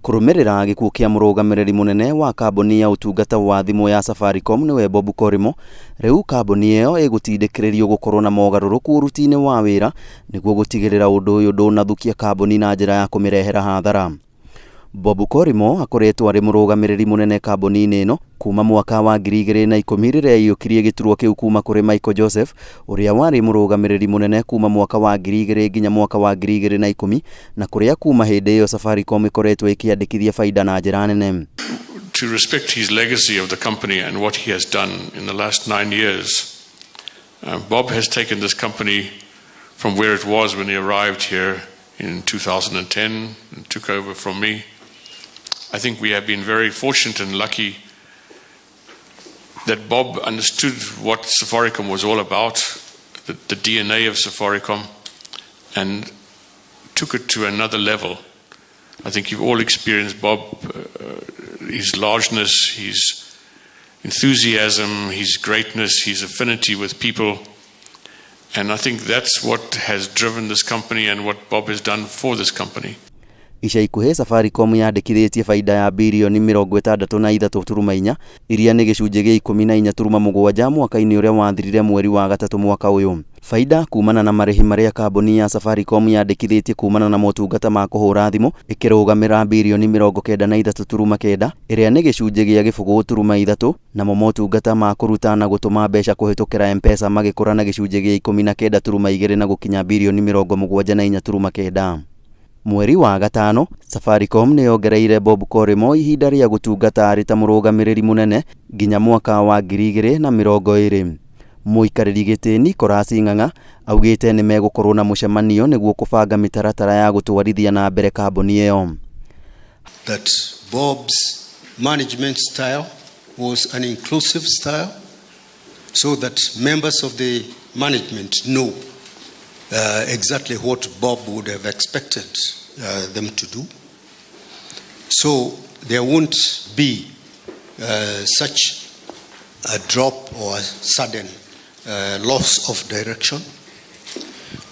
Kũrũmĩrĩra gĩkuũ kĩa mũrũgamĩrĩri mũnene wa kambuni ya ũtungata wa thimũ ya Safaricom nĩwe Bob Collymore, rĩu kambuni ĩyo ĩgũtindĩkĩrĩrio gũkorwo na mogarũrũku ũruti-inĩ wa wĩra nĩguo gũtigĩrĩra ũndũ ũyũ ndũnathũkia kambuni na njĩra ya kũmĩrehera hathara. Bob Collymore akoretwo arĩ mũrũgamĩrĩri mũnene kambuni-inĩ ĩno kuma mwaka wa 2010 rĩrĩa aiyũkirie gĩturwa kĩu kuma kũrĩ Michael Joseph ũrĩa warĩ mũrũgamĩrĩri mũnene kuma mwaka wa 2000 nginya mwaka wa 2010 na kũrĩa kuma hĩndĩ ĩyo Safaricom ĩkoretwo ĩkĩandĩkithia baida na njĩra nene. To respect his legacy of the company and what he has done in the last 9 years, Bob has taken this company from where it was when he arrived here in 2010 and took over from me. I think we have been very fortunate and lucky that Bob understood what Safaricom was all about, the DNA of Safaricom, and took it to another level. I think you've all experienced Bob, his largeness, his enthusiasm, his greatness, his affinity with people. And I think that's what has driven this company and what Bob has done for this company. Ica ikuhĩ Safaricom yandĩkithĩtie baida ya birioni 63.4 iria nĩ gĩcunjĩ gĩa 14.7 mwaka-inĩ ũrĩa wathirire mweri wa gatatũ mwaka ũyũ. Baida kumana na marĩhi marĩa kambuni ya Safaricom yandĩkithĩtie kumana na motungata ma kũhũra thimũ ĩkĩrũgamĩra birioni 93.9 ĩrĩa nĩ gĩcunjĩ gĩa 0.3, namo motungata ma kũruta na gũtũma mbeca kũhĩtũkĩra M-Pesa magĩkũra na gĩcunjĩ gĩa 19.2 na gũkinya birioni 74.9. Mweri wa gatano, Safaricom nĩ yongereire Bob Collymore ihinda rĩa gũtungata arĩ ta mũrũgamĩrĩri mũnene nginya mwaka wa 2020. Mũikarĩri gĩtĩ Nicholas Ng'ang'a augĩte nĩ megũkorwo na mũcemanio nĩguo kũbanga mĩtaratara ya gũtwarithia na mbere kambuni ĩyo. That Bob's management style was an inclusive style so that members of the management know exactly what Bob would have expected them to do. So there won't be such a drop or a sudden loss of direction.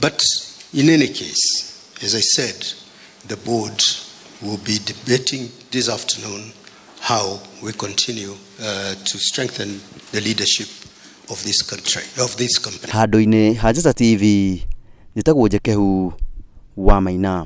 But in any case, as I said, the board will be debating this afternoon how we continue to strengthen the leadership of this country, of this company. Handũ-inĩ ha Njata TV, njĩtagwo Njekehu wa Maina.